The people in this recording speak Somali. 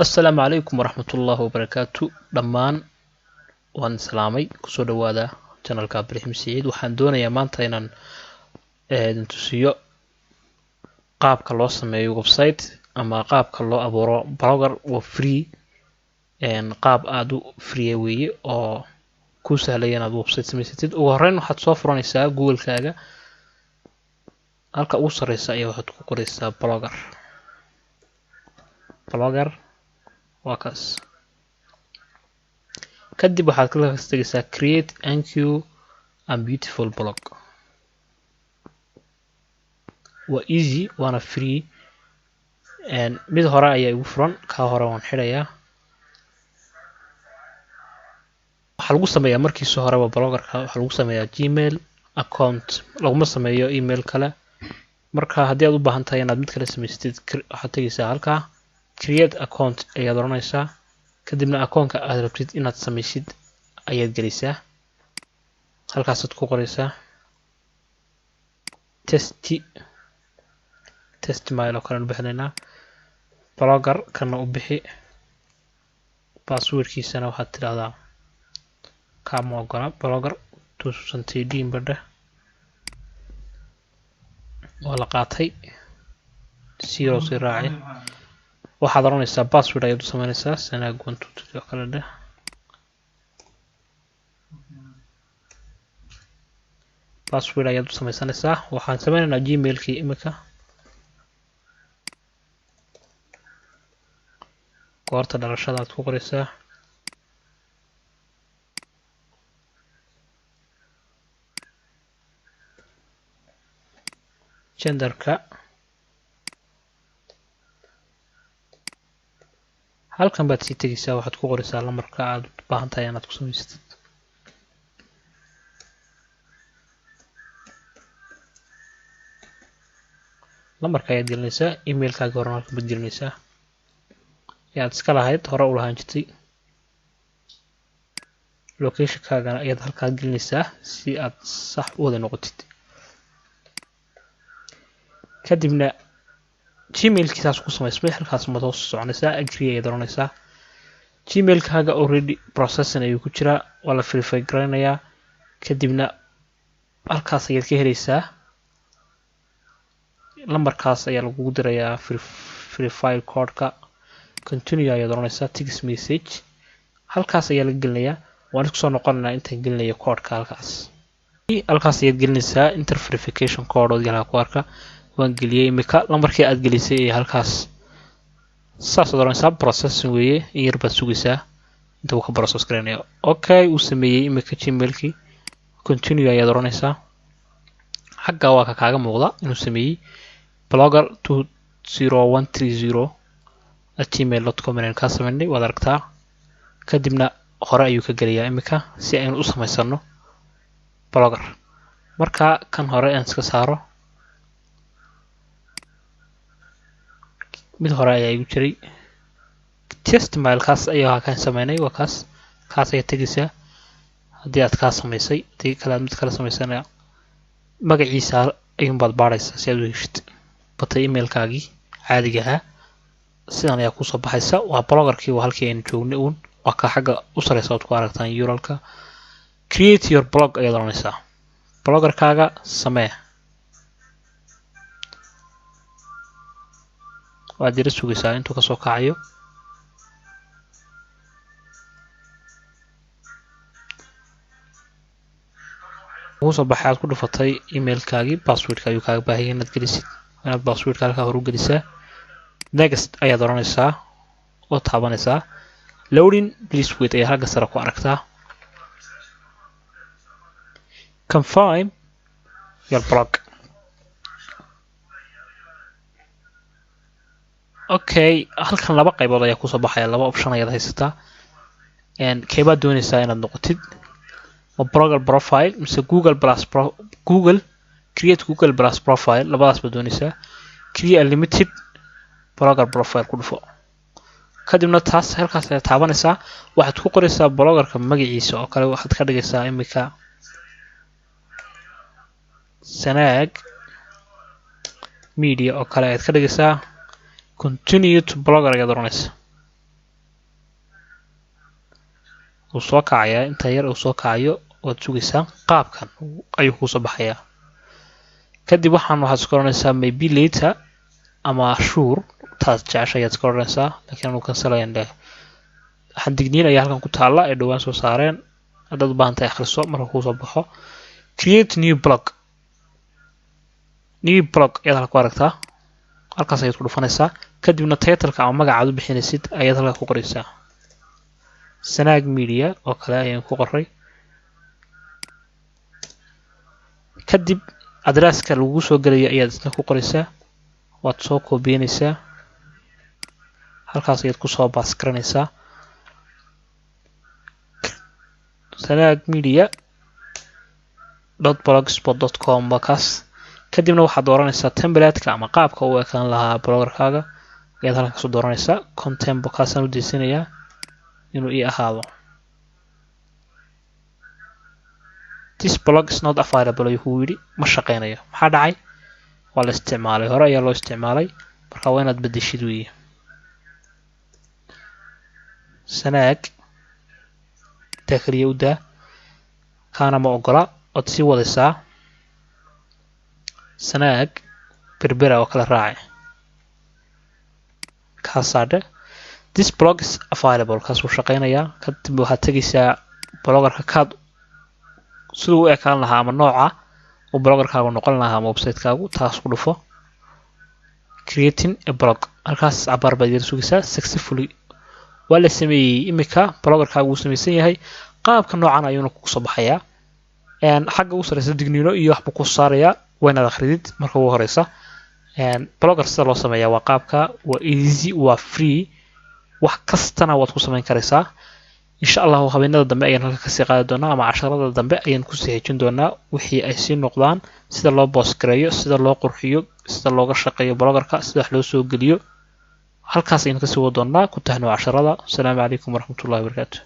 Assalaamu calaykum waraxmatullaahi wabarakaatu. Dhammaan waan salaamay. Kusoo dhawaada channelka Ibraahim Siciid. Waxaan doonayaa maanta inaan idin tusiyo qaabka loo sameeyo website ama qaabka loo abuuro blogger oo free, qaab aada u free weeye oo kuu sahlaya inaad website samaysatid. Ugu horreyn waxaad soo furanaysaa Google-kaaga. Halka ugu sarreysa ayaa waxaad ku qoraysaa blogger. Blogger waa kaas. Kadib waxaad kala tegaysaa create nq and beautiful blog. Waa easy waana free. Mid hore ayaa igu furan, kaa hore waan xidhayaa. Waxaa lagu sameeyaa markiisa horeba bloggerka waxaa lagu sameeyaa Gmail account, laguma sameeyo email kale. Marka haddii aad u baahan tahay inaad mid kale samaysatid, waxaad tegaysaa halkaa create account ayaad oranaysaa. Kadibna akoonka aad rabtid inaad samaysid ayaad gelaysaa, halkaasaad ku qoraysaa test mail oo kale u bixinaynaa. Blogger kana u bixi, passwordkiisana waxaad tidhahdaa kaama ogola blogger 2013 badhe waa la qaatay, zero sii raaci. Waxaad oranaysaa password ayaad u sameynaysaa, sanaag 1 2 3 oo kale dheh. Password ayaad u sameysanaysaa. Waxaan sameynaynaa Gmailkii imika. Goorta dhalashada aad ku qoraysaa, genderka halkan baad sii tegaysaa. Waxaad ku qoraysaa lambarka aad u baahan tahay inaad ku samaysatid. Lambarka ayaad gelinaysaa. Emailkaaga horena halkan baad gelinaysaa ee aad iska lahayd, hore u lahaan jirtay. Locationkaagana ayaad halkaa gelinaysaa si aad sax u wada noqotid. Kadibna Gmailkiisaas ku samaysmay, halkaas maad hoos soconaysaa, agree ayaad oranaysaa. Gmailkaaga already processing ayuu ku jiraa, waa la verify garaynayaa. Kadibna halkaas ayaad ka helaysaa, lambarkaas ayaa lagugu dirayaa verify codeka. Continue ayaad oranaysaa. Text message halkaas ayaa laga gelinayaa. Waan isku soo noqonaynaa intaan gelinayo codeka. Halkaas ayaad gelinaysaa enter verification code ood galaa ku arka. Waan geliyey imika lambarkii aad gelisay ee halkaas. Saasaad oranaysaa. Processing weeye, in yar baad sugaysaa inta uu ka process garaynayo. Okay, uu sameeyey imika Gmailkii. Continue ayaad oranaysaa. Xagga waa ka kaaga muuqda inuu sameeyey blogger 20130@gmail.com inaynu kaa sameynay, waad aragtaa. Kadibna hore ayuu ka gelayaa imika si aynu u samaysano blogger. Marka kan hore aan iska saaro, mid hore ayaa igu jiray, test mailkaas ayaa kaan sameynay, waa kaas. Kaas ayaad tegaysaa haddii aad kaa samaysay. Haddii kale aad mid kale samaysana, magaciisa ayuunbaad baadhaysaa si aad u heshid. Batay emailkaagii caadiga ahaa, sidan ayaa kusoo baxaysa. Waa bloggerkii, waa halkii aynu joognay uun. Waa ka xagga u sareysa ood ku aragtaan urlka. Create your blog ayaad oranaysaa, bloggerkaaga samee. Waad yara sugaysaa intuu kasoo kacayo. Kusoo baxay, aad ku dhufatay emailkaagii, passwordka ayuu kaaga baahaya inaad gelisid, inaad passwordka halkaa hore u gelisaa. Next ayaad oranaysaa oo taabanaysaa. Loading, please wait ayaa halka sare ku aragtaa. Confirm your blog. Okay, halkan laba qaybood ayaa kusoo baxaya, laba option ayaad haysataa. Keebaad doonaysaa inaad noqotid? Ma blogger profile mise Google Plus pro, Google create Google Plus profile? Labadaas baad doonaysaa. Create unlimited blogger profile ku dhufo. Kadibna taas halkaas ayaad taabanaysaa. Waxaad ku qoraysaa bloggerka magaciisa oo kale. Waxaad ka dhigaysaa imika Sanaag Media oo kale ayaad ka dhigaysaa. Continue to blogger ayaad oranaysaa. Wuu soo kacayaa. Inta yar uu soo kacayo waad sugaysaa. Qaabkan ayuu kuusoo baxayaa. Kadib waxaad iska oranaysaa "maybe later" ama "sure", taas jecesha ayaad iska oranaysaa, laakiin anugu cancel ayaan leeyahay. Waxaan digniin ayaa halkan ku taalla ay dhowaan soo saareen. Haddaad u baahan tahay, akhriso marka kuusoo baxo. Create new blog, new blog ayaad halka ku aragtaa. Halkaas ayaad ku dhufanaysaa. Kadibna titleka ama magacaad u bixinaysid ayaad halka ku qoraysaa. Sanaag Media oo kale ayaan ku qoray. Kadib adresska lagu soo gelaya ayaad isna ku qoraysaa. Waad soo koobiyanaysaa, halkaas ayaad kusoo paste garanaysaa, sanaagmedia.blogspot.com waa kaas. Kadibna waxaad dooranaysaa templateka ama qaabka u ekaan lahaa bloggerkaaga ayaad halkan kasoo dooranaysaa. Content kaasaan u deysanayaa inuu ii ahaado. "This blog is not available" ayuu kugu yidhi. Ma shaqeynayo. Maxaa dhacay? Waa la isticmaalay, hore ayaa loo isticmaalay. Marka waa inaad bedeshid weeye. Sanaag intaa keliya u daa, kaana ma ogola. Ood sii wadaysaa, Sanaag Berbera oo kala raaci, kaasaa dhe. "This blog is available", kaas wuu shaqeynayaa. Kadib waxaad tegaysaa bloggerka kaad siduu u ekaan lahaa ama nooca uu bloggerkaagu noqon lahaa ama websitekaagu, taas ku dhufo. Creating a blog, halkaas cabaar baad yar sugaysaa. Successfully waa la sameeyey. Imika bloggerkaagu wuu samaysan yahay. Qaabka noocan ayuuna kugu soo baxayaa. Xagga ugu sareysa digniino iyo waxbuu ku saarayaa, waa inaad akhridid marka ugu horeysa. Blogger sida loo sameeyaa waa qaabka. Waa easy, waa free, wax kastana waad ku samayn karaysaa. Insha Allahu habeenada dambe ayaan halka kasii qaadi doonaa ama casharada dambe ayaan kusii xejin doonaa wixii ay sii noqdaan, sida loo post gareeyo, sida loo qurxiyo, sida looga shaqeeyo bloggerka, sida wax loo soo geliyo. Halkaas ayaan kasii wadi doonaa. Ku tahno casharada. Asalaamu calaykum waraxmatullahi wabarakaatu.